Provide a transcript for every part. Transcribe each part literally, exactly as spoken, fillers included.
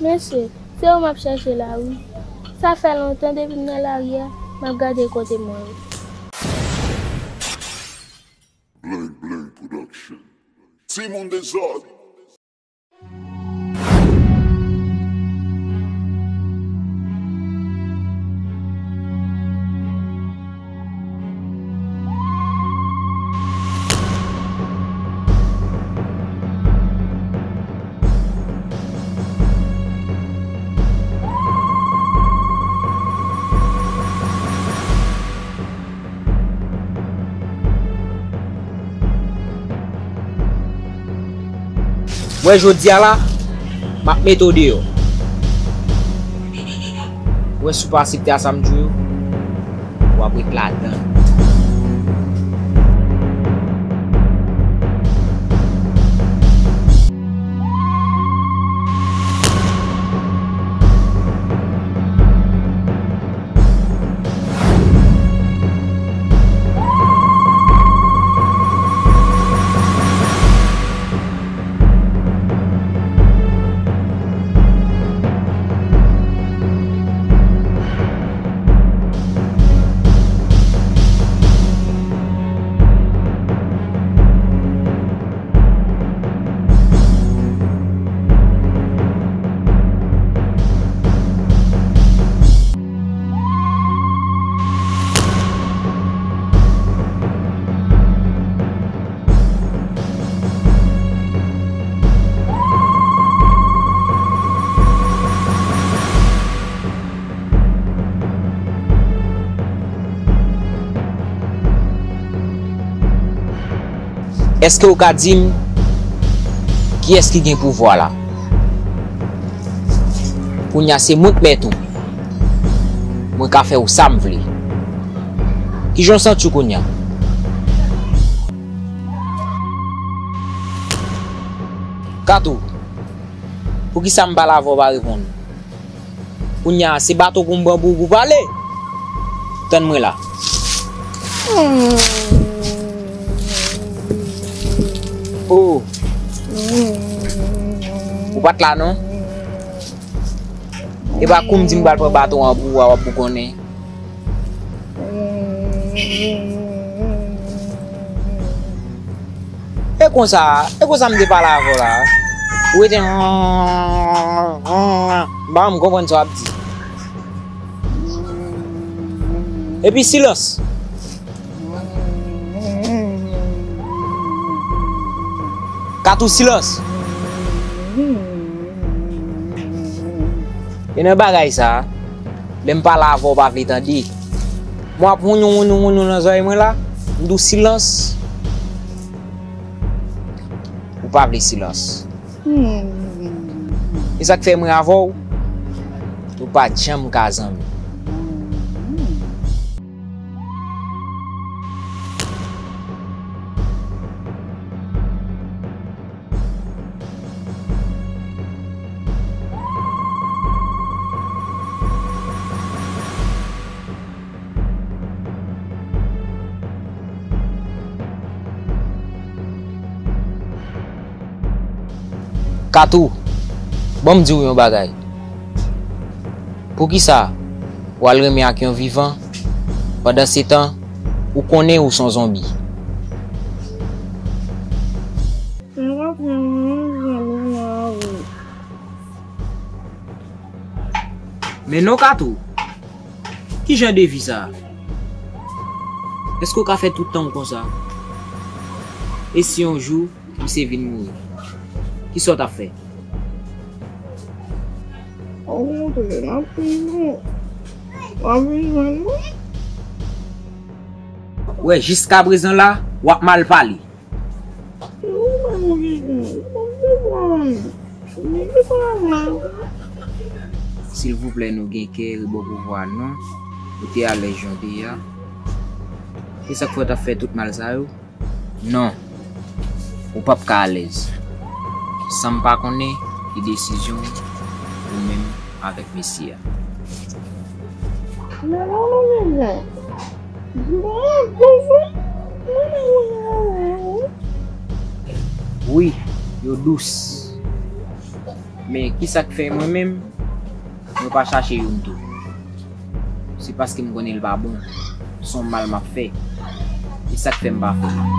Mesye, se ou m ap chèche la wi. Sa fè lontan depi m nan lari a, m ap gade kote mwen ye. Bling Bling Production. Timoun Dezòd. W wè jodi a la, m ap mete w deyò. W wè si w pa aksepte a sa m di w yo, w ap ret ladan l. Èske w ka di m kiyès ki gen pouvwa la? Kounye a se mwen k mèt ou. Mwen ka fè w sa m vle. Kijan w santi w kounye a? Kato, poukisa m pale avè w pa reponn? Kounye a, se baton pou m pran pou, pou pale. Tann mwen la. Oh. Ou pa t la non. E pa kou m di m pral pran baton an pou ou a, w ap bougonnen. E konsa, e konsa m te pale avè w la. Ou rete, m pa janm konprann sa w ap di. Epi silans. Kato, silans. E nan bagay sa, lè m pale avè w, w pa vle tande. Mwen ap wounyou, wounyou, wounyou nan zòrèy mwen la, m di w silans. Ou pa vle silans. E sa k fè mwen avè w, nou pa t janm ka zanmi. Kato, ban m di w yon bagay. Poukisa w al renmen ak yon vivan, pandansetan ou konnen ou s on zonbi? Men non, Kato. Ki jan de vi sa a? Èske w ka fè tout tan w konsa? E si yon jou misye vin mouri, kisa w t ap fè? Okontrè, m ap viv, m ap vin jwenn nou. W wè, jiskaprezan la, w ap mal pale. Silvouplè, nou gen kè, rebò pouvwa a non. Ou te alèz jan w te ye a. E sa k fè w t ap fè tout mal sa yo? Non. Ou p ap ka alèz. San m pa konnen ki desizyon ou menm avèk mesye a. Men non, non, men bon. Wi, yo dous. Men ki sa k fè mwen menm, mwen pa chache youn tou? Se paske m konnen l pa bon. Se yon mal m ap fè. E sa k fè m pa fè l.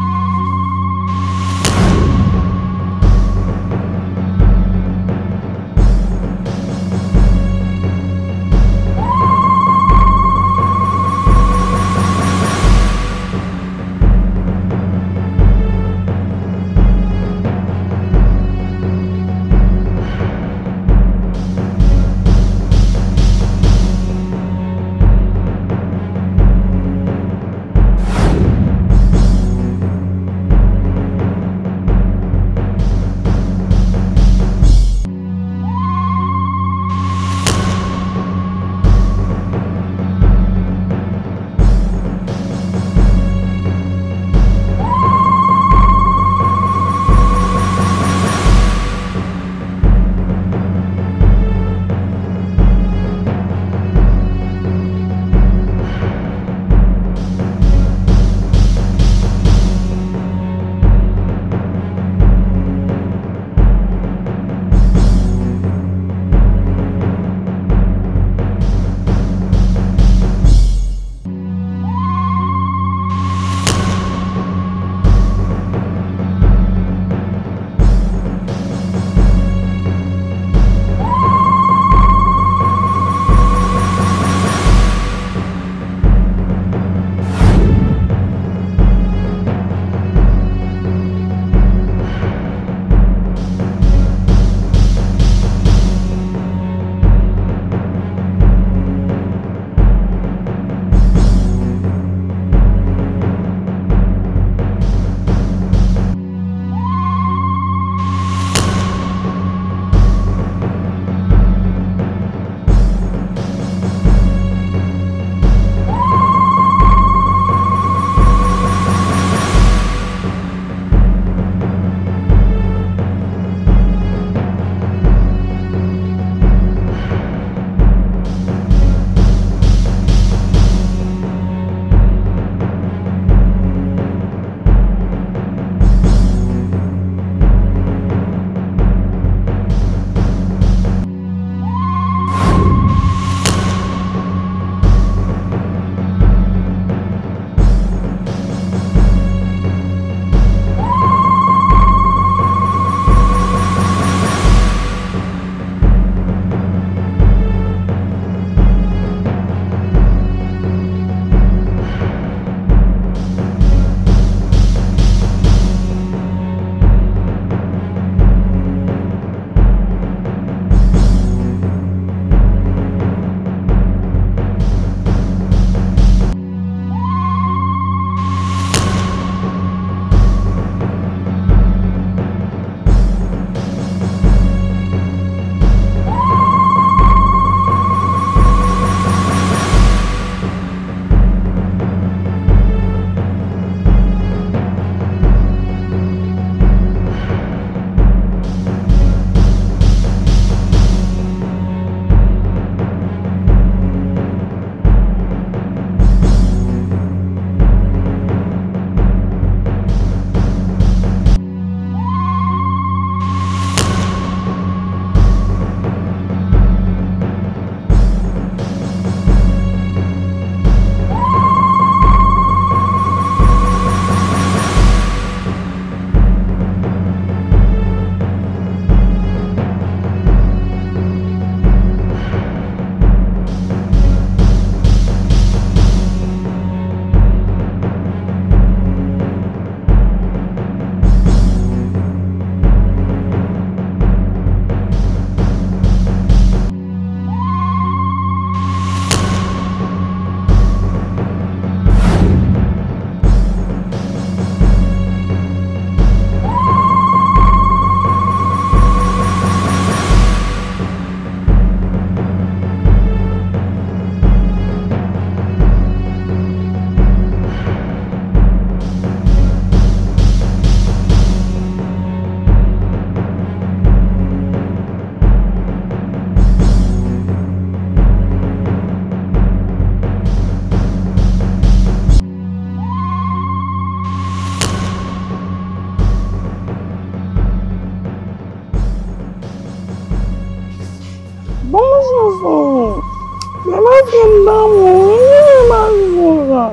M pa mouri, m pa viv konsa.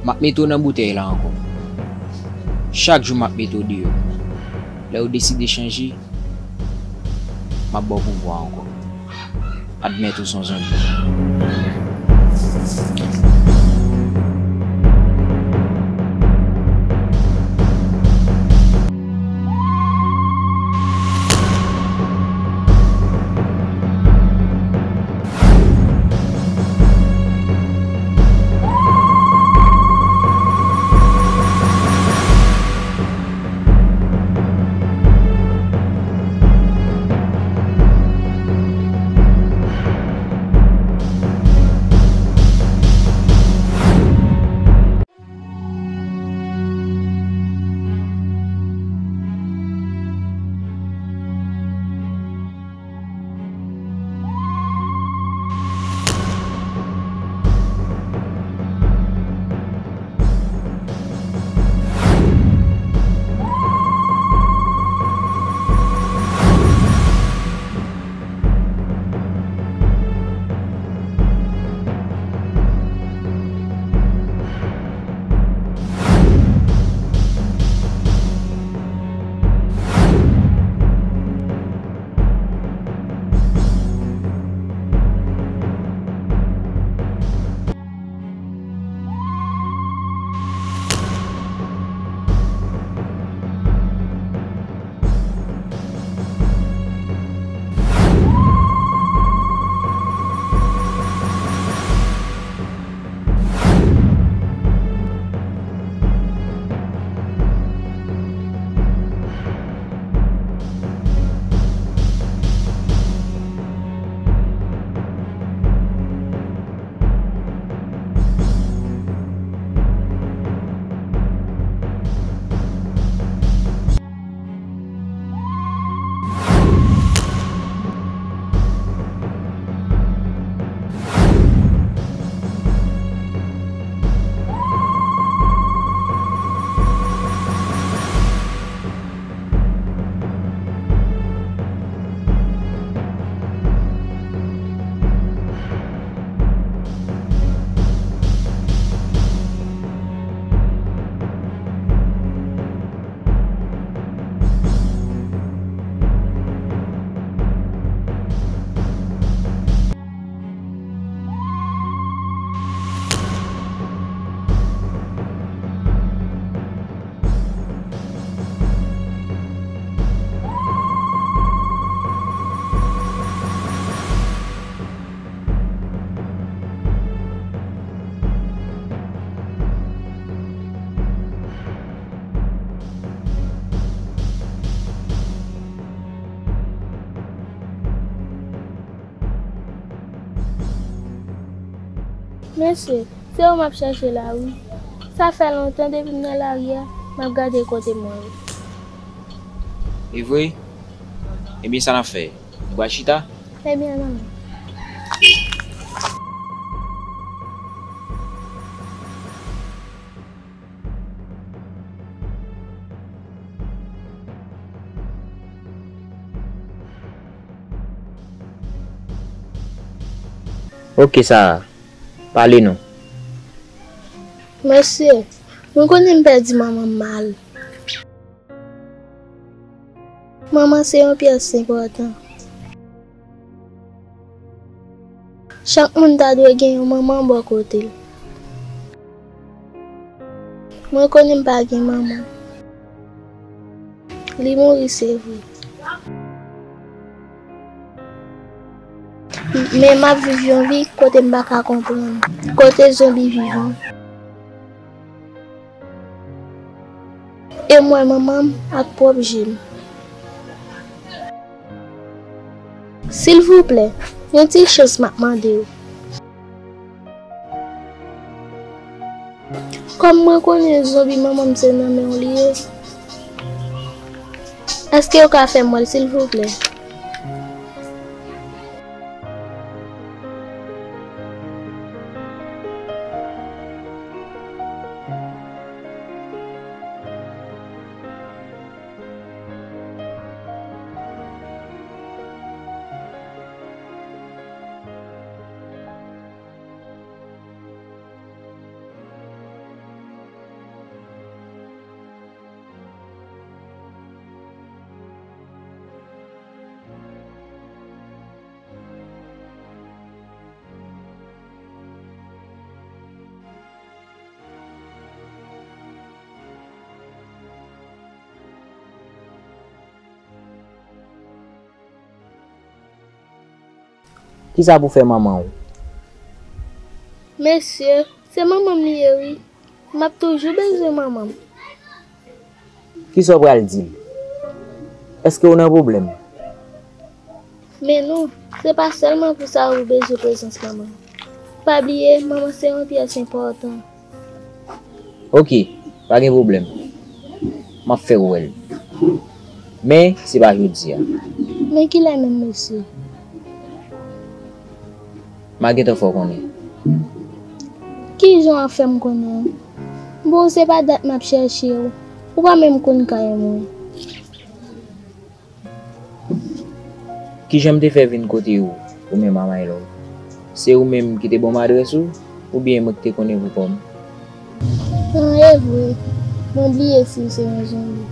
M ap mete w nan boutèy la ankò. Chak jou m ap mete w deyò. Lè w deside chanje, m ap ba w pouvwa ankò. Admèt ou se yon zonbi. Mesye, se ou m ap chèche la wi. Sa fè lontan depi m nan lari a, m ap gade kote m wè ou. E vre? Ebyen sa n ap fè? Nou pral chita? Ebyen, ann ale. Ok, Sarah, pale nou. Mesye, mwen konnen m pèdi manman m mal. Manman se yon pyès enpòtan. Chak moun ta dwe gen yon manman bò kote l. Mwen konnen m pa gen manman. Li mouri, se vre. Men m ap viv yon vi kote m pa ka konprann, kote zonbi vivan. E m wè manman m ak pwòp je m. Silvouplè, yon ti chans m ap mande w. Kòm mwen konnen zonbi manman m se nan men w li ye, èske w ka fè m wè l, silvouplè? Kisa pou fè manman w? Mesye, se manman m li ye wi. M ap toujou bezwen manman m. Kisa w pral di l? Èske w nan pwoblèm? Men non, se pa sèlman pou sa ou bezwen prezans manman. Pa bliye, manman se yon pyès enpòtan. Oke, pa gen pwoblèm. M ap fè w wè l. Men, se pa jodi a. Men kilè menm, mesye? M a gentan fè w konnen. Kijan w ap fè m konnen? Bon, se pa dat m ap chèche w. Ou pa menm konn kay mwen. Kijan m te fè vin kote ou, ou menm a My Love? Se ou menm ki te ban m adrès ou, oubyen mwen ki te konnen pou kò m? An, e vre, mwen bliye si w se yon zonbi.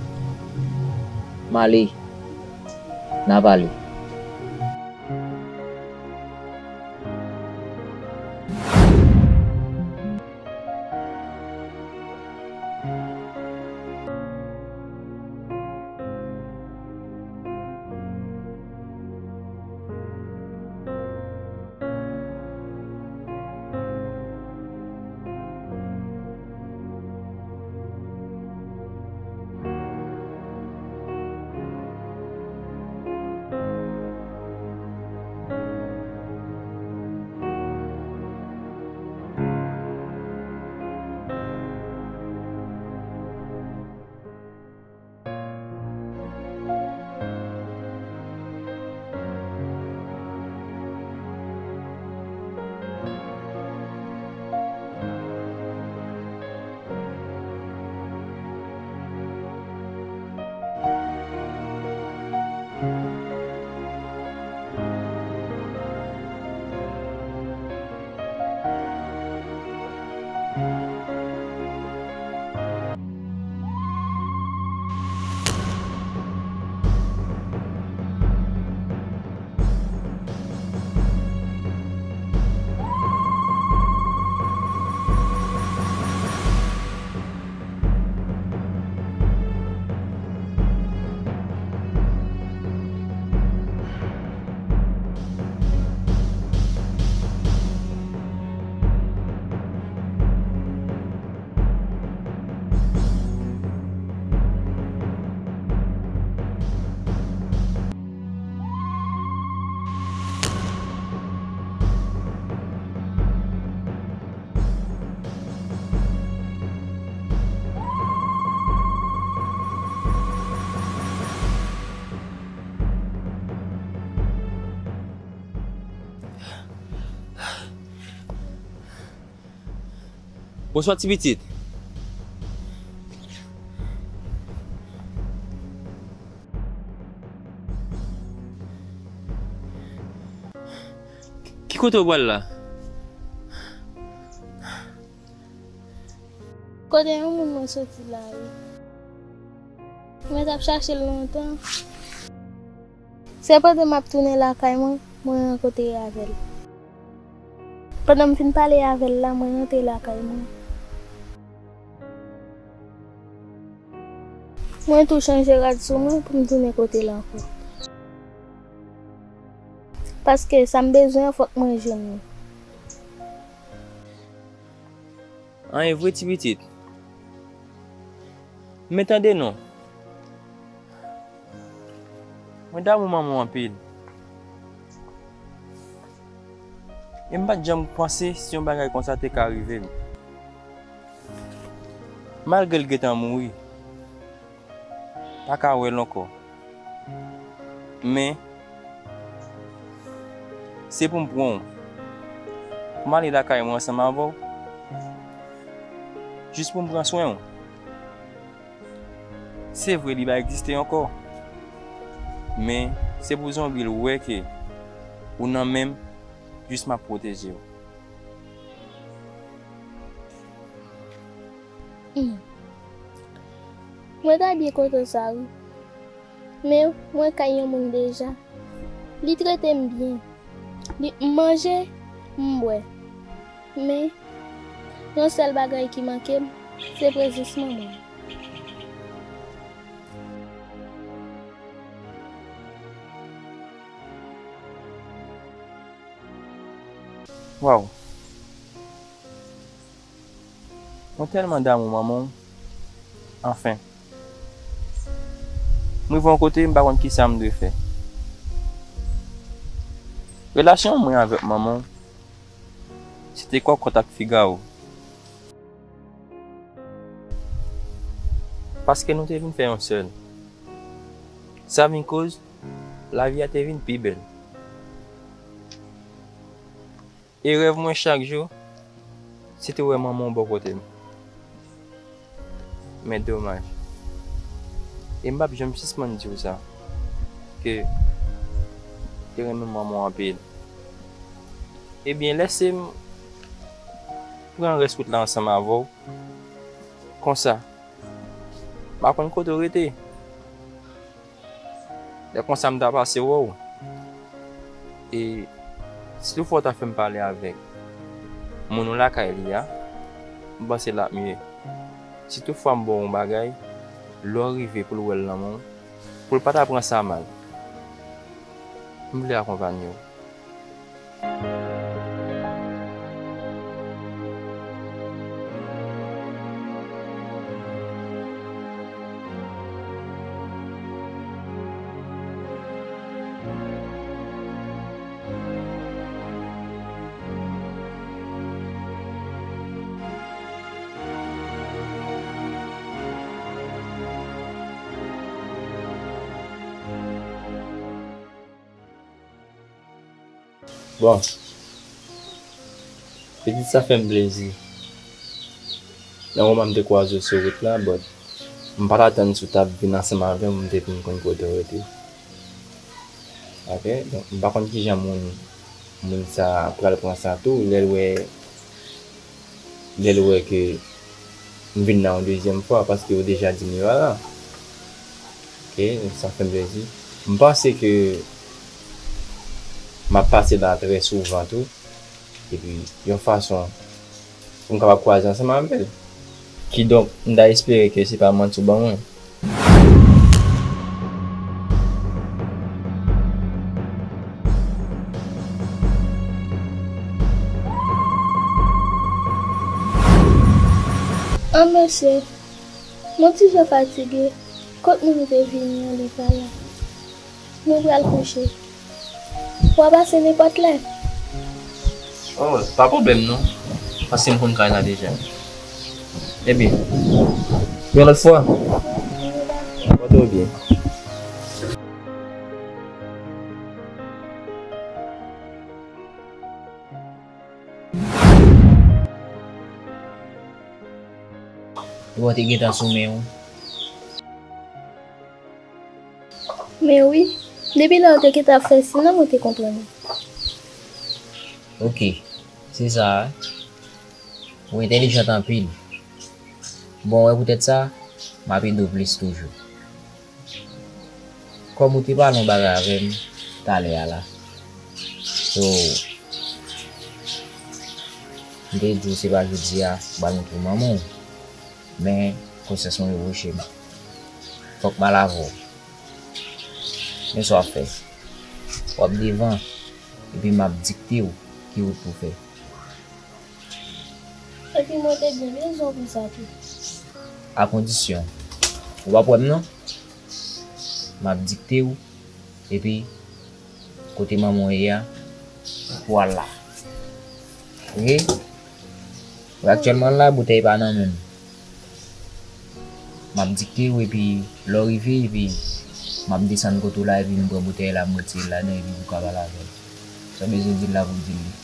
M ale. N a pale. Bonswa, ti pitit. Ki kote w pral la? Kote yon moun mwen soti la, wi. Mwen t ap chache l lontan. Se pandan m ap tounen lakay mwen, mwen rankontre avè l. Pandan m fin pale avè l la, mwen rantre lakay mwen. Mwen tou chanje rad sou mwen pou m tounen kote l ankò. Paske sa m bezwen an, fòk mwen jwenn li. An e vre, ti pitit. Men tande non. Mwen damou manman w anpil. E m pa t janm panse si yon bagay konsa te ka rive m. Malgre l gentan mouri, pa ka wè l ankò. Men, se pou m pran w, pou m ale lakay mwen ansanm avè w, jis pou m pran swen w. Se vre, li pa egziste ankò, men se pou zonbi l wè ke ou nan men m, jis m ap pwoteje w. Hmm. Mwen ta byen kontan sa, wi. Men, mwen kay yon moun deja. Li trete m byen. Li, m manje, m bwè. Men, yon sèl bagay ki manke m, se prezans manman m. Waw. Mwen tèlman damou manman w. Anfen. M rive yon kote, m pa konn kisa m dwe fè. Relasyon mwen avèk manman w, se te kòkòt ak figawo. Paske nou te vin fè yon sèl. Sa vin koz lavi a te vin pi bèl. E rèv mwen chak jou, se te wè manman w bò kote m. Men domaj. E m p ap janm sispann di w sa, ke m te renmen manman w anpil. Ebyen, lèse m pran rès wout la ansanm avè w. Konsa, m pa konn kote w rete. Lè konsa m ta pase wè w. E si toutfwa w ta fè m pale avèk moun ou lakay li a, m panse l ap mye. Si toutfwa m ba w yon bagay, lè w rive pou l wè l nan men w, pou l pa ta pran sa mal. M vle akonpanye w. Bon, pitit sa fè m plezi. Nan moman m te kwaze w sou wout la, but m pa t atann si w t ap vin ansanm avè m, m te vin konn kote w rete. Ok, donk, m pa konn kijan moun, moun sa pral pran sa tou, lè l wè, lè l wè ke m vin la yon dezyèm fwa, paske yo deja di m yo pa la. Ok, sa fè m plezi. M panse ke m ap pase la trè souvan tou. Epi, yon fason pou m kapab kwaze ansanm avè l. Kidonk, m ta espere ke se pa manti w ban mwen. An mesye, mwen ti jan fatige, kot moun ou te vini an li pa la. Mwen pral kouche. W a pase nenpòt lè. Oh, pa pwoblèm non. Paske m konn kay la deja. Ebyen, yon lòt fwa. Pòte w byen. Ou te gentan sou men w. Men wi, depi lè w te gentan ap fè siy lan, mwen te konprann ou. Ok, se sa a. Ou entèlijant anpil. Bon, wè poutèt sa, m ap ede w plis toujou. Kòm ou te pale yon bagay avè m talè a la. So, m te di w se pa jodi a m pral montre w manman w. Men, konsyans mwen repwoche m. Fòk m al avè w. Men sa w ap fè. W ap devan, epi m ap dikte w ki wout pou w fè. Epi mwen te gen rezon pou sa tou. A kondisyon, ou p ap wè m non. M ap dikte w, epi kote manman w ye a, pou w al la. Ok? Aktyèlman la, boutèy pa nan men m. M ap dikte w, epi lè w rive, epi m ap desann kote w la, epi m pran boutèy la, m retire l ladan, epi pou w ka pale avè l. Sa w bezwen di l la pou w di l li.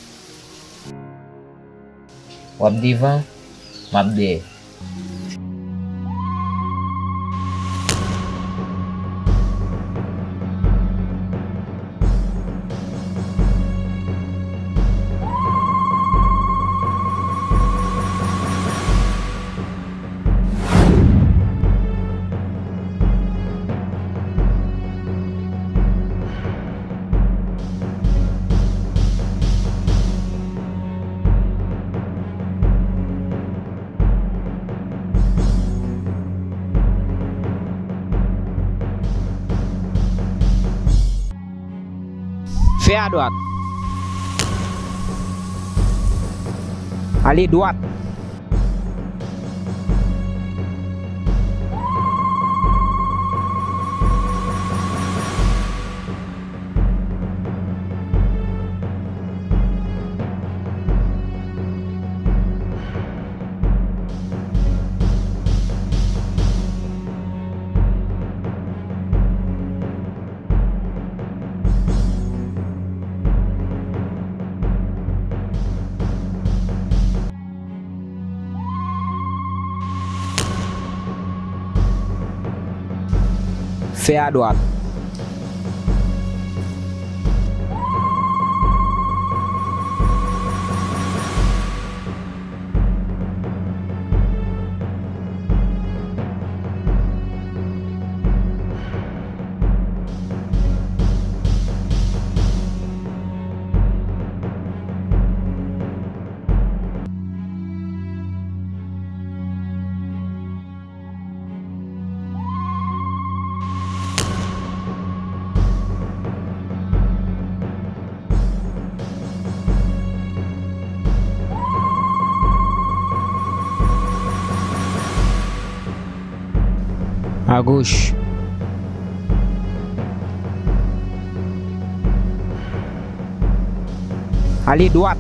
W ap devan, m ap dèyè. Fè adwat. Ale dwat. Fè adwat. Agoch. Ale dwat.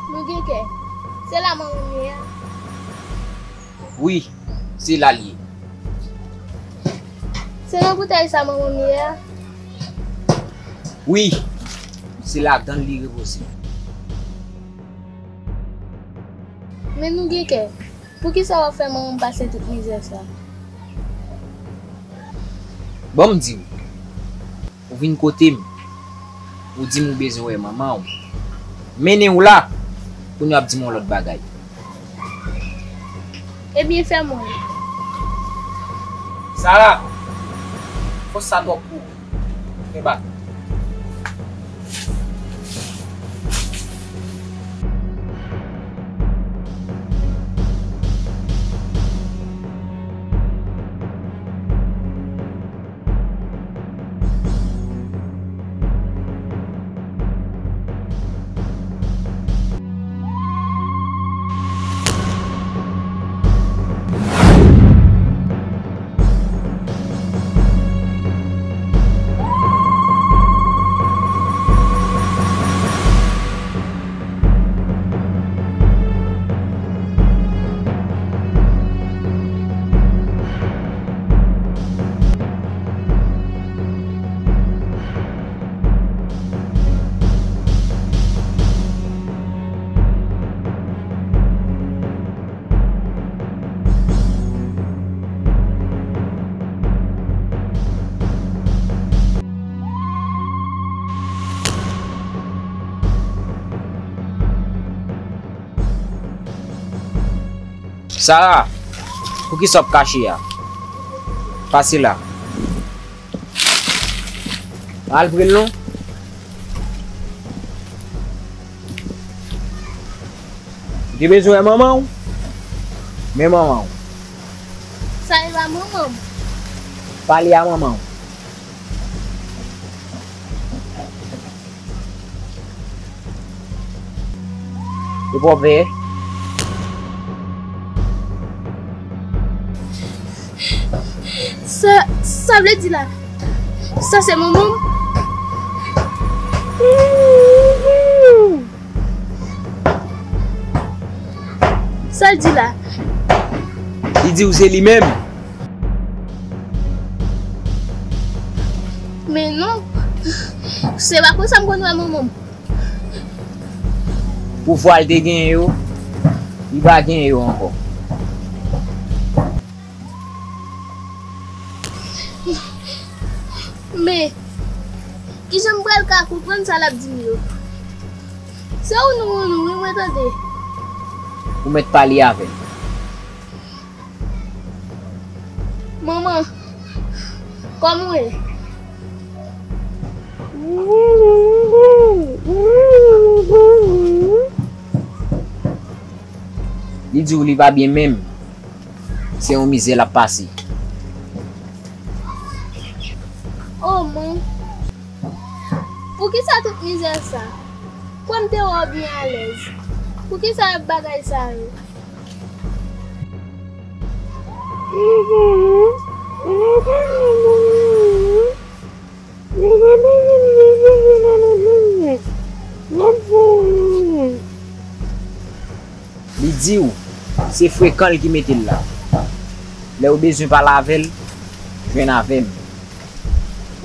Nou gen kè. Se la manman m ye a. Wi, se la l ye. Se nan boutèy sa manman m ye a. Wi, se ladan l li repoze. Men nou gen kè. Poukisa w ap fè manman m pase tout mizè sa? Ban m di w. Ou vin kote m, ou di m ou bezwen wè manman w. Mennen w la, kounye a w ap di m yon lòt bagay. Ebyen, fè m wè. Sara, fòs sa twòp pou ou. Fè bak. Sara, poukisa w ap kache a? Pase la. Al pre l non. Ou te bezwen wè manman w? Men manman w. Sa e pa manman m. Pale a manman w. Ou pwòp veye? Sa, sa vle di la, sa se manman m? Sa l di la? Li di w se li menm. Men non, se pa konsa m konn wè manman m. Pouvwa l te genyen yo, li pa genyen yo ankò. Men, kijan m pral ka konprann sa l ap di m yo? Se ou nou ou nou wi mwen tande. Ou mèt pale avè l. Manman, kòman w ye? Li di w li pa byen menm. Se yon mizè l ap pase. O mwen, poukisa tout mizè sa? Kwè m te wè w byen alèz. Poukisa bagay sa yo? Li di w, se frekan l ki mete l la. Lè w bezwen pale avè l, jwenn avè m.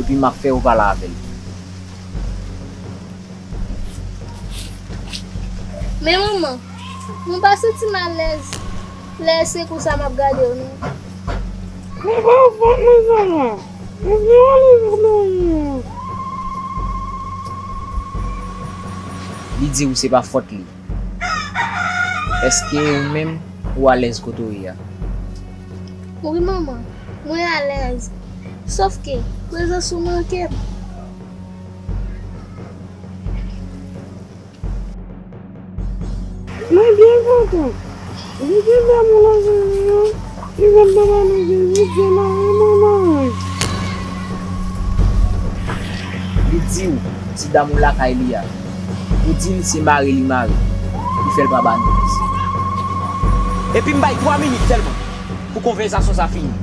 Epi m ap fè w pale avè l. Men manman, mwen pa santi m alèz lè se konsa m ap gade w non. Se pa fòt mwen sa la. Mwen vle w alèz nan peyi an. Li di w se pa fòt li. Èske ou menm ou alèz kote w ye a? Wi manman, mwen alèz. Sòf ke prezans ou manke m. Mwen byen kontan. Li gen damou lakay li an. Li jwenn papa nou gen vit gen mari mwen mari. Li di w ti damou lakay li a. Ou di l se mari li mari. Li fè l pa ba nou plis. Epi m bay twa minit sèlman pou konvèsasyon sa fini.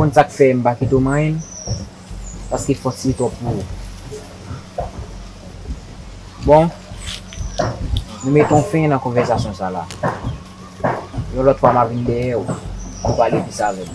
Konn sa k fè m pa kite w manyen l? Paske fòs li twòp pou ou. Bon, nou mete yon fen nan konvèsasyon sa la. Yon lòt fwa, m a vin dèyè w pou pale plis avè m.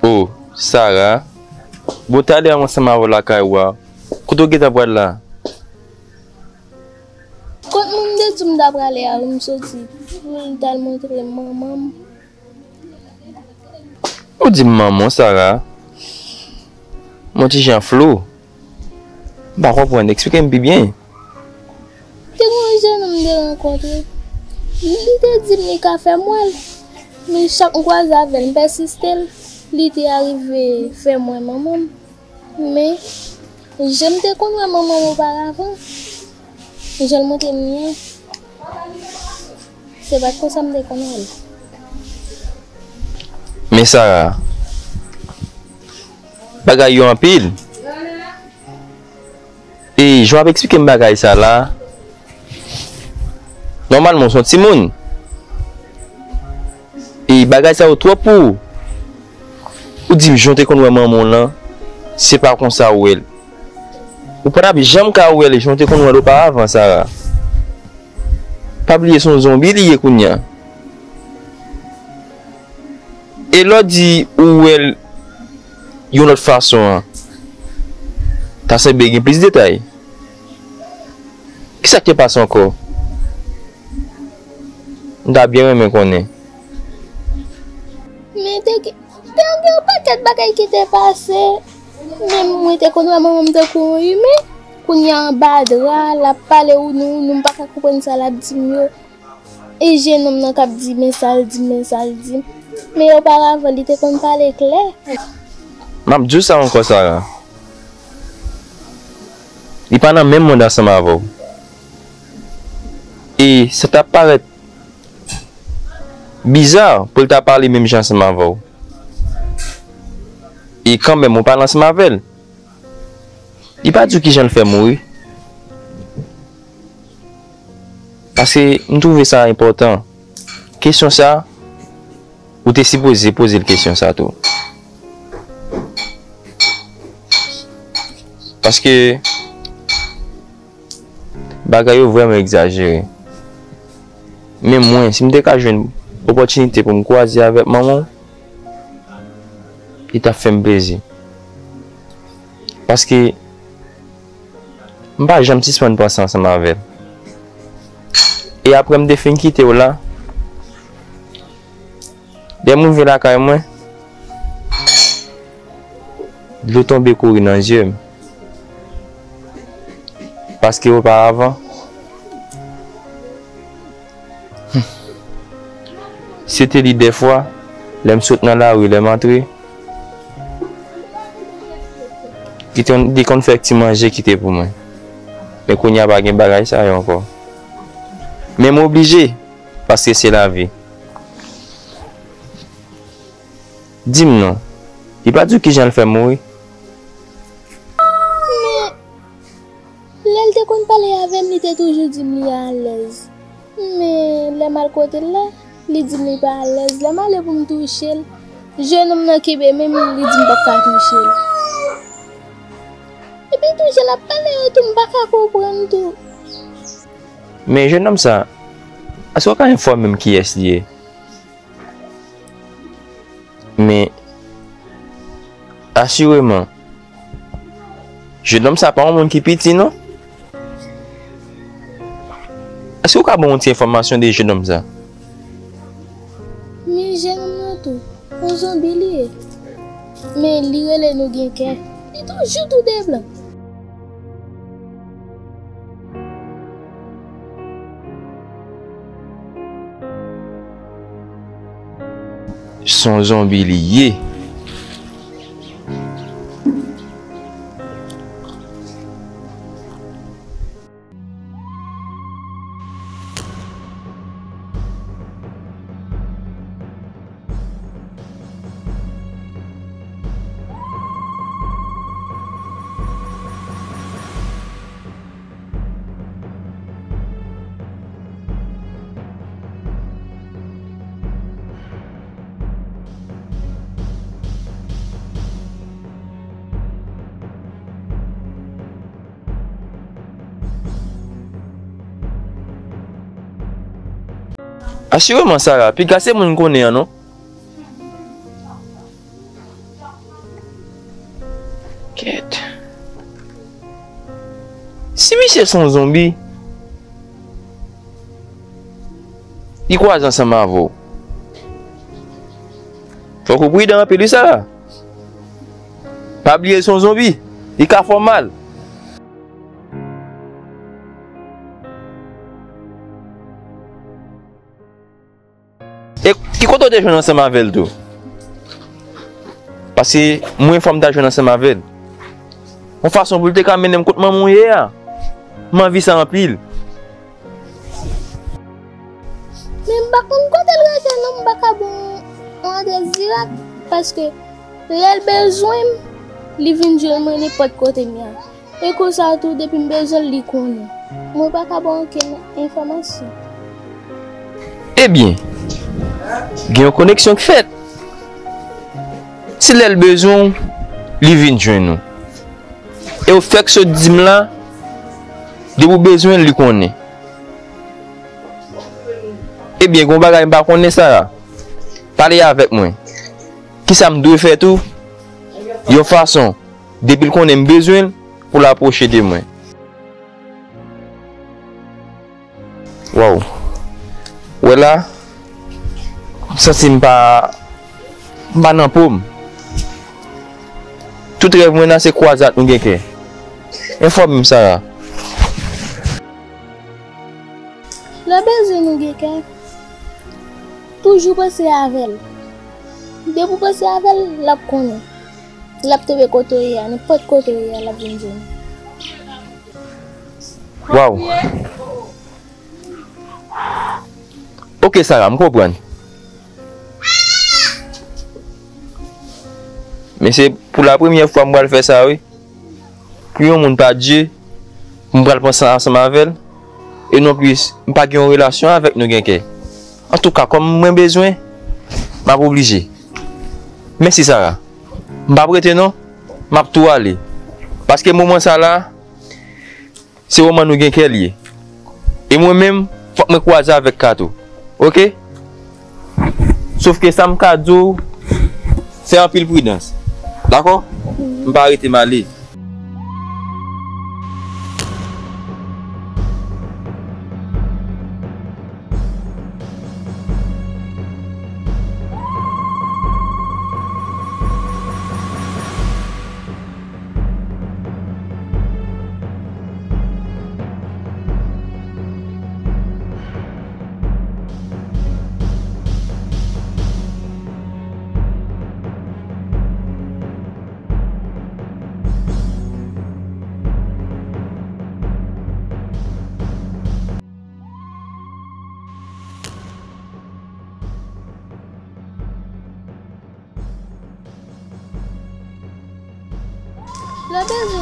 O, Sara, bon, talè a m ansanm avè w lakay ou a. Kote w gentan pral la? Kot moun te di m ta prale a, wi, m soti pou l t al montre manman m. Ou di m manman w, Sara? M yon ti jan flou. M pa konprann, eksplike m pi byen. Te gen yon jennonm m te rankontre. Li te di m li ka fè m wè l. Men chak m kwaze avè l, m pèsiste l, li te arive fè m wè manman m. Men, jan m te konn wè manman m oparavan, jan l montre m li an, se pa t konsa m te konn wè l. Men Sara, bagay yo anpil. E jan w ap eksplike m bagay sa la, nòmalman, w se yon timoun. E bagay sa yo twòp pou ou. Ou di m jan w te konn wè manman w lan, se pa konsa w wè l. Ou pa t ap janm ka wè l jan w te konn wè l oparavan, Sara. Pa bliye se yon zonbi li ye kounye a. E lè w di ou wè l yon lòt fason an, ta sanble gen plis detay. Kisa k te pase ankò? M ta byen renmen konnen. Men te gen, te gen yon pakèt bagay ki te pase. Men mwen te konn wè manman m tankou yon imen. Kounye a anba dra, l ap pale wounou wounou, m pa ka konprann sa l ap di m yo. E jennonm nan k ap di men sa l di m, men sa l di m. Men oparavan, li te konn pale klè. M ap di w sa ankò, Sara. Li pa nan menm mond ansanm avè w. E sa t ap parèt biza pou l ta pale menm jan ansanm avè w. E kanmenm, ou pale ansanm avè l. Li pa di w kijan l fè mouri. Paske m twouve sa enpòtan. Kesyon sa, ou te sipoze poze l kesyon sa tou. Paske bagay yo vrèman egzajere. Men mwen, si m te ka jwenn opòtinite pou m kwaze avèk manman w, li t ap fè m plezi. Paske m pa janm sispann panse ansanm avè l. E apre m te fin kite w la, lè m rive lakay mwen, dlo tonbe kouri nan zye m. Paske oparavan, se te li dèfwa, lè m sot nan lari, lè m antre, li te, li konn fè ti manje kite pou mwen. Men kounye a pa gen bagay sa yo ankò. Men m oblije, paske se lavi. Di m non, li pa di w kijan l fè mouri? Lè l te konn pale avè m, li te toujou di m li alèz. Men lè m al kote l la, li di m li pa alèz. Lè m ale pou m touche l, jenòm nan kenbe men m, li di m p ap ka touche l. Epi tou, jan l ap pale yo tou, m pa ka konprann tou. Men jenòm sa, èske w ka enfòme m kiyès li ye? Men, asireman, jenòm sa pa yon moun ki piti, non. Èske w ka ban m yon ti enfòmasyon de jenòm sa? Men jenòm nan tou, yon zonbi li ye. Men li rele Nou Gen Kè. Li toujou tou de blan. Se yon zonbi li ye. Asireman, Sara, piga se moun konnen an, non? Kèt. Si misye se yon zonbi, li kwaze ansanm avè w, fòk ou pridan anpil, wi, Sara. Pa bliye, se yon zonbi. Li ka fè w mal. E ki kote w te jwenn ansanm avè l tou? Paske mwen, fò m ta jwenn ansanm avè l. Yon fason pou l te ka mennen m kot manman w ye a. M anvi sa anpil. Men m pa konn kote l rete non, m pa ka ba w yon adrès dirèk, paske lè l bezwen m, li vin jwenn mwen nenpòt kote m ye a. E konsa tou, depi m bezwen l, li konnen. Mwen pa ka ba w okenn enfòmasyon. Ebyen, gen yon koneksyon k fèt. Si lè l bezwen w, li vin jwenn ou. E w fèk sot di m la, depi w bezwen l, li konnen. Ebyen, gen yon bagay m pa konnen, Sara. Pale avèk mwen. Kisa m dwe fè tou? Yon fason, depi l konnen m bezwen l, pou l apwoche de mwen. Waw. Wè la, m santi m pa, m pa nan po m. Tout rèv mwen nan se kwaze ak Nou Gen Kè. Enfòme m, Sara. Lè w bezwen Nou Gen Kè, toujou panse avè l. Depi w panse avè l, l ap konnen. L ap tonbe kote w ye a, nenpòt kote w ye a, l ap vin jwenn ou. Waw. Ok, Sara, m konprann. Men se pou la premyè fwa m pral fè sa, wi. Pou yon moun pa Dye, pou m pral panse ansanm avè l, e nonplis, m pa gen yon relasyon avèk nou gen kè. Antouka, kòm mwen bezwen, m ap oblije. Mèsi, Sara. M p ap rete non, m ap tou ale. Paske moman sa la, se moman nou gen kè l ye. E mwen menm, fòk mwen kwaze avèk Kato. Ok? Sof ke sa m ka di w, fè anpil pridans. Dakò? M pa rete, m ale.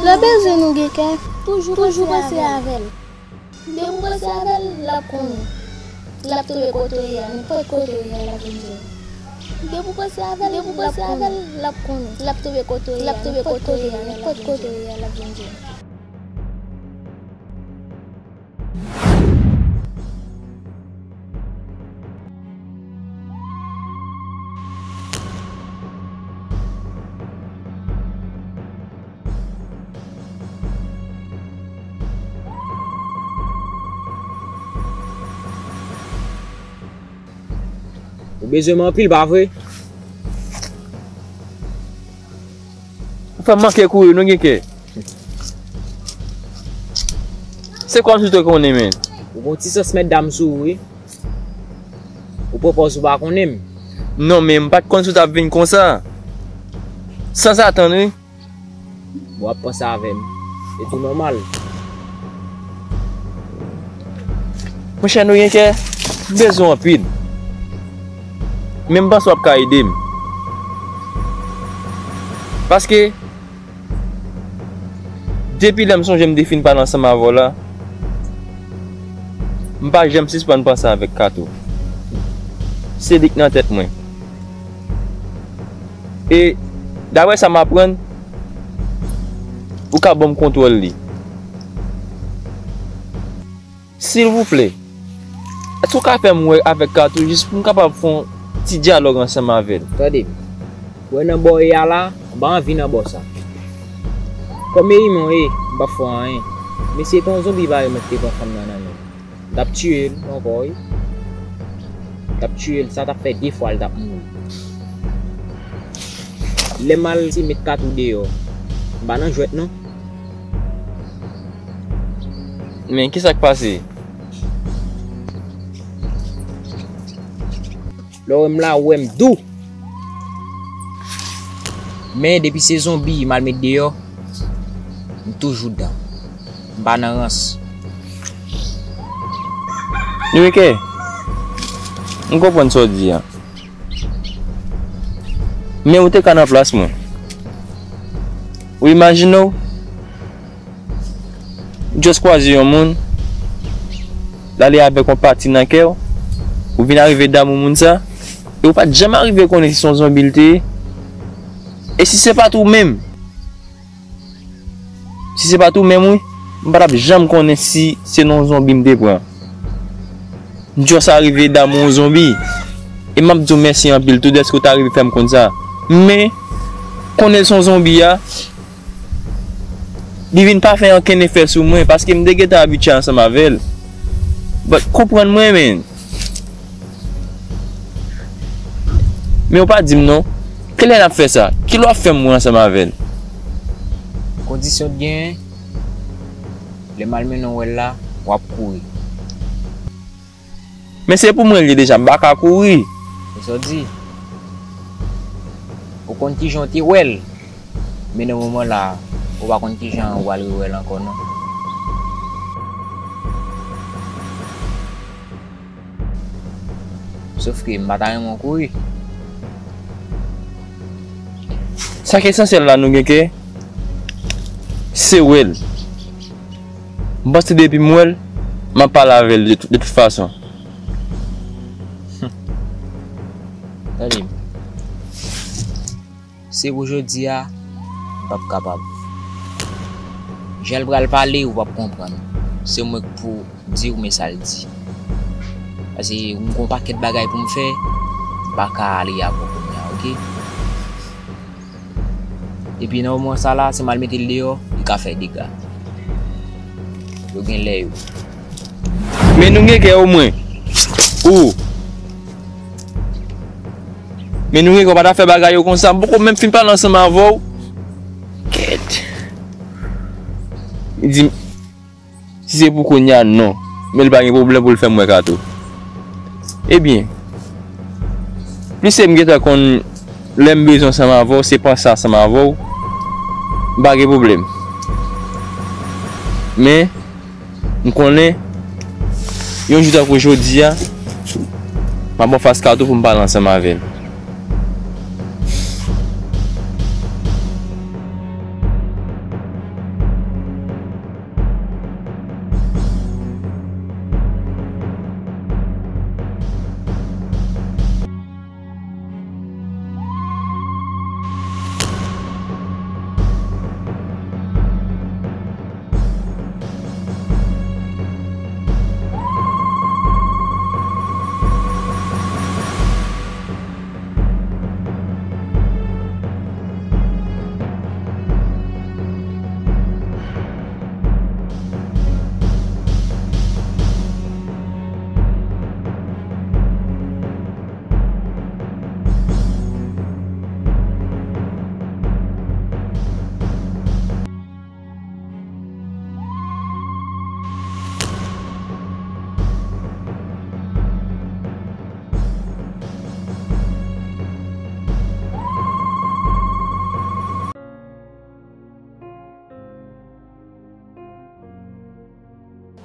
Lè bezwen nou gen kè, toujou panse avè l. Depi w panse avè l, l ap konnen. L ap tonbe kote w ye a, nenpòt kote w ye a, l ap vin jwenn ou. Depi w panse avè l, depi w panse avè l, l ap konnen. L ap tonbe kote w ye a, nenpòt kote w ye a, l ap vin jwenn ou. Ou bezwen m anpil, pa vre? Ou fè m manke kouri, nou gen kè. Se kòmsi w te konnen, men. Ou gon ti sans mètdam sou ou, wi. Ou pran pòz ou pa konnen m. Non, men m pa t konn si w t ap vin konsa. San atann, wi. W ap panse avè m. E tou nòmal. Monchè, nou gen kè, m bezwen w anpil. Men m panse w ap ka ede m. Paske, depi lè m sonje m te fin pale ansanm avè w la, m pa janm sispann panse avèk Kato. Se li k nan tèt mwen. E, daprè sa m aprann, ou ka ban m kontwòl li. Silvouplè, èske w ka fè m wè avèk Kato jis pou m kapab fè yon ti dyalòg ansanm avè l? Tande m. Ou wè nan bò w ye a la, m pa anvi nan bò sa. Kòm e imen w ye, m p ap fè w anyen. Men si se te yon zonbi pa remèt te pran fanm nan nan men m, m t ap tiye l ankò, wi. M t ap tiye l, sa t ap fè de fwa l t ap mouri. Lè m al se met Kato deyò, m pa nan jwèt non. Men kisa k pase? Lè w wè m la, ou wè m dou. Men depi se zonbi m al met deyò, m toujou dan. M pa nan rans. Nirike, m konprann sa w di a. Men ou te ka nan plas mwen. Ou imajine w, ou just kwaze yon moun, l ale avèk yon pati nan kè w, ou vin arive damou moun sa, e ou pa t janm arive konnen si se yon zonbi l te ye. E si se pa t ou menm, Si se pa t ou menm, wi, m pa t ap janm konnen si se nan yon zonbi m te pran. M just arive damou yon zonbi. E m ap di w mèsi anpil tou dèske w ta rive fè m konn sa. Men, konnen l se yon zonbi a, li vin pa fè ankenn efè sou mwen, paske m te gentan abitye ansanm avè l. But, konprann mwen, men. Men ou pa di m non. Kilè n ap fè sa? Kilè w ap fè m wè ansanm avè l? Kondisyon t genyen, lè m al mennen w wè l la, w ap kouri. Men se pou mwen l ye deja, m pa ka kouri. Men sa w di? Ou konn kijan w te wè l? Men nan moman la, ou pa konn kijan ou pral rewè l ankò non. Sòf ke m pa ta renmen w kouri. Sa ki esansyèl la, nou gen ke se wè l. M panse depi m wè l, m ap pale avè l de, de tout fason. Tande m. Se pou jodi a, m p ap kapab. Jan l pral pale, ou p ap konprann. Se mwen k pou di w men sa l di. Paske m gen yon pakèt bagay pou m fè, m pa ka ale avè w kounye a, oke? Epi nan moman sa la, si m al mete l deyò, li ka fè dega. Yo gen lè yo. Men nou gen kè omwen. Ou. Men nou gen kè w pa ta fè bagay yo konsa. M poko menm fin pale ansanm avè w. Kèt. Li di m, si se pou kounye a, non. Men li pa gen pwoblèm pou l fè m wè Kato. Ebyen, plis se m gentan konn lè m bezwen ansanm avè w, se panse ansanm avè w, m pa gen pwoblèm. Men, m konnen, yon jou tankou jodi a, m ap anfas Kato pou m pale ansanm avè l.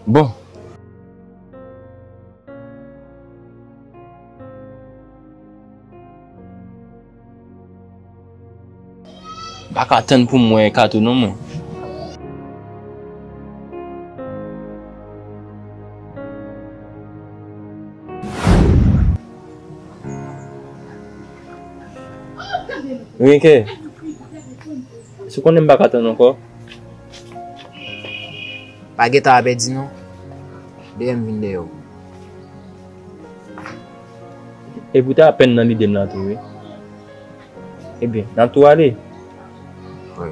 Bon. M pa ka tann pou m wè Kato non mwen. Renke, si w konnen m pa ka tann ankò. Pa gentan ap pèdi non. Dèyè m vin dèyè w. Epi w te apèn nan lide m la tou wi. Ebyen, n ap tou ale. Wi.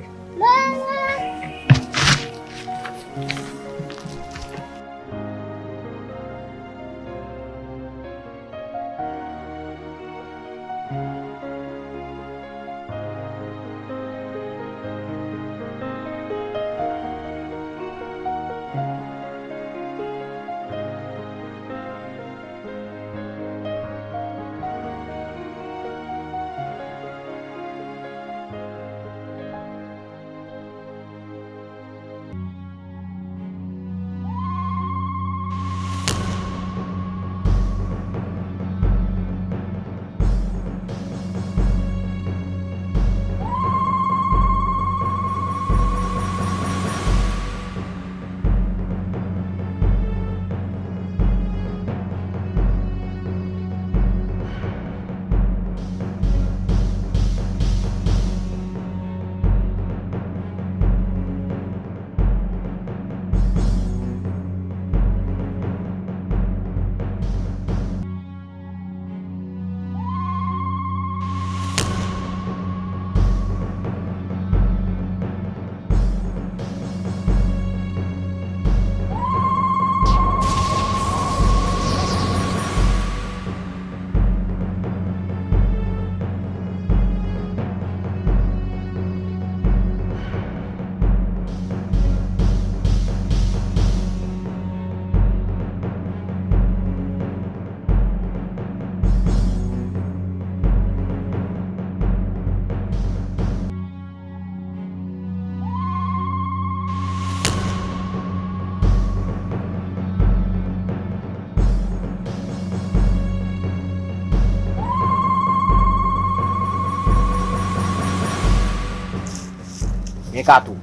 Kato.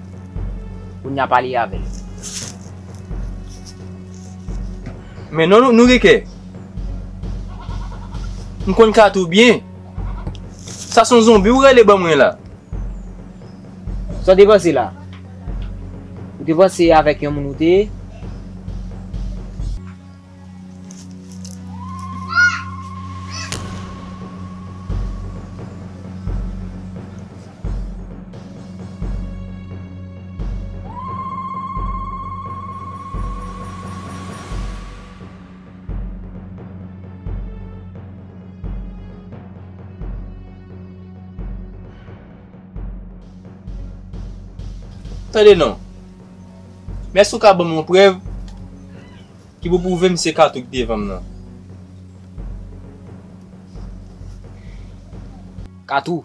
Kounye a pale avè l. Men non, nou, nou gen kè. M konn Kato byen. Sa se yon zonbi ou rele ban mwen la. Sa w te panse la? Ou te panse avèk yon moun ou te ye? Tande non. Men èske w ka ban m yon prèv ki pou pwouve m se Kato ki devan m nan? Kato,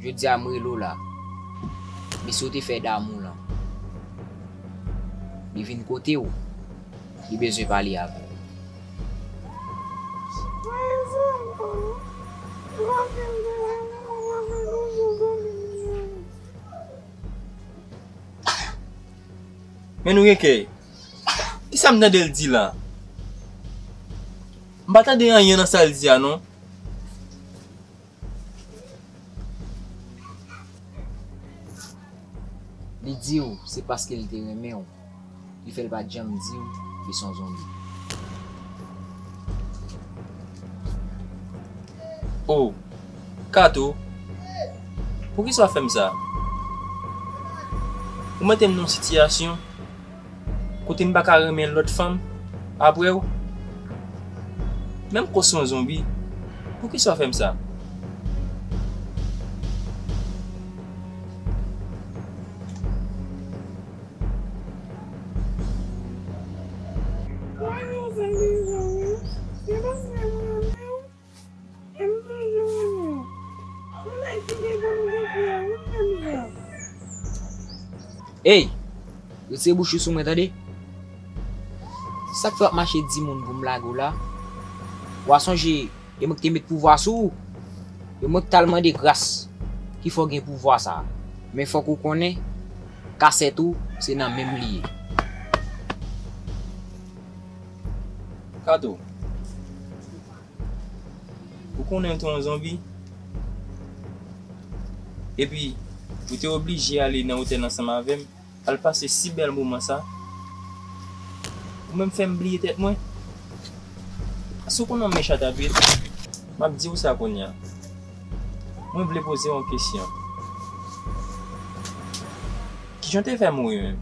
jodi a m rele w la. Mesye w te fè damou lan. Li vin kote w. Li bezwen pale avè w. Men nou gen kè. Kisa m tande l di la? M pa tande anyen nan sa l di a non. Li di w se paske l te renmen w ki fè l pa t janm di w li se yon zonbi. Oh, Kato, poukisa w ap fè m sa? Ou mete m nan yon sitiyasyon kote m pa ka renmen lòt fanm apre w? Menm ke w se yon zonbi, poukisa w fè m sa? Ey! Retire bouch ou sou mwen, tande? Sa k fè w ap mache di moun pou m lage w la? W a sonje, e mwen ki te met pouvwa sou ou. E mwen ki t al mande gras ki fè w gen pouvwa sa a. Men fòk ou konnen, kasèt ou, se nan men m li ye. Kato. Ou konnen ou te yon zonbi. Epi, ou te oblije ale nan otèl ansanm avè m, al pase si bèl moman sa. Ou menm fè m bliye tèt mwen. Èske ou konn yon mèch atapye? M ap di w sa kounye a. Mwen vle poze w yon kesyon. Kijan w te fè mouri menm?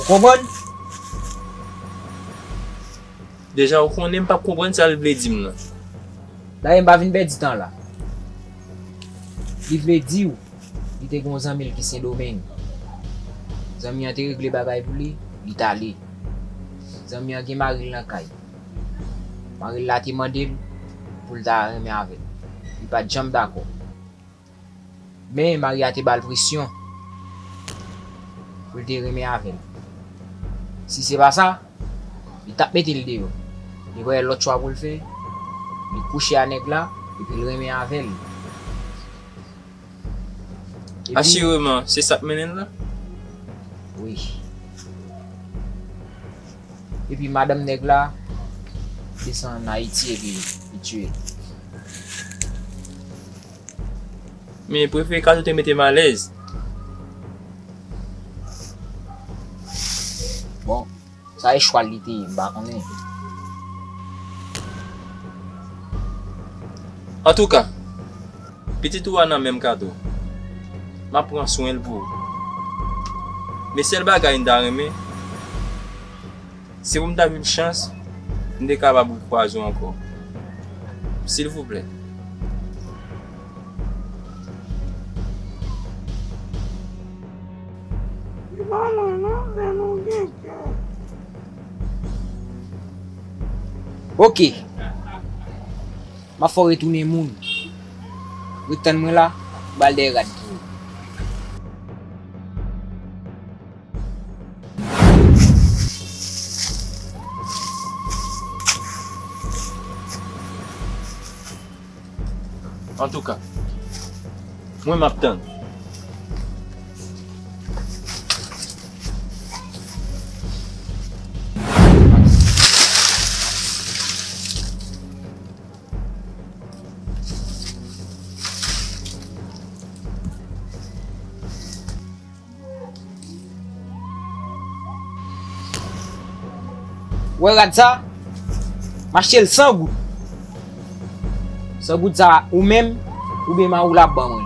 Ou konprann? Deja ou konnen m p ap konprann sa l vle di m nan. Dayè m pa vin pèdi tan la. Li vle di w li te gen yon zanmi l ki Sendomeng. Zanmi an te regle bagay pou li, li t ale. Zanmi an gen mari l nan kay. Mari l la te mande l pou l ta renmen avè l. Li pa t janm dakò. Men mari a te ba l presyon pou l te renmen avè l. Si se pa sa, li t ap mete l deyò. Li pa gen lòt chwa pou l fè. Li kouche a nèg la, epi l renmen avè l. Epi asireman, se sa k mennen l la? Wi. Epi madanm nèg la desann Ayiti epi li tiye l. Men prefere Kato te mete m alèz. Bon, sa e chwa l li te ye, m pa konnen. Antouka, pitit ou a nan men m, Kato. M ap pran swen l pou ou. Men sèl bagay m ta renmen, si pou m ta jwenn chans, m te kapab rekwaze w ankò. Silvouplè. Oke. M ap fè w retounen moun. Ret tann mwen la, m pral dèyè rad pou ou. Antouka, mwen m ap tann. Ou wè rad sa? M achte l san goud. San goud sa, ou menm, oubyen mari w la ap ban mwen.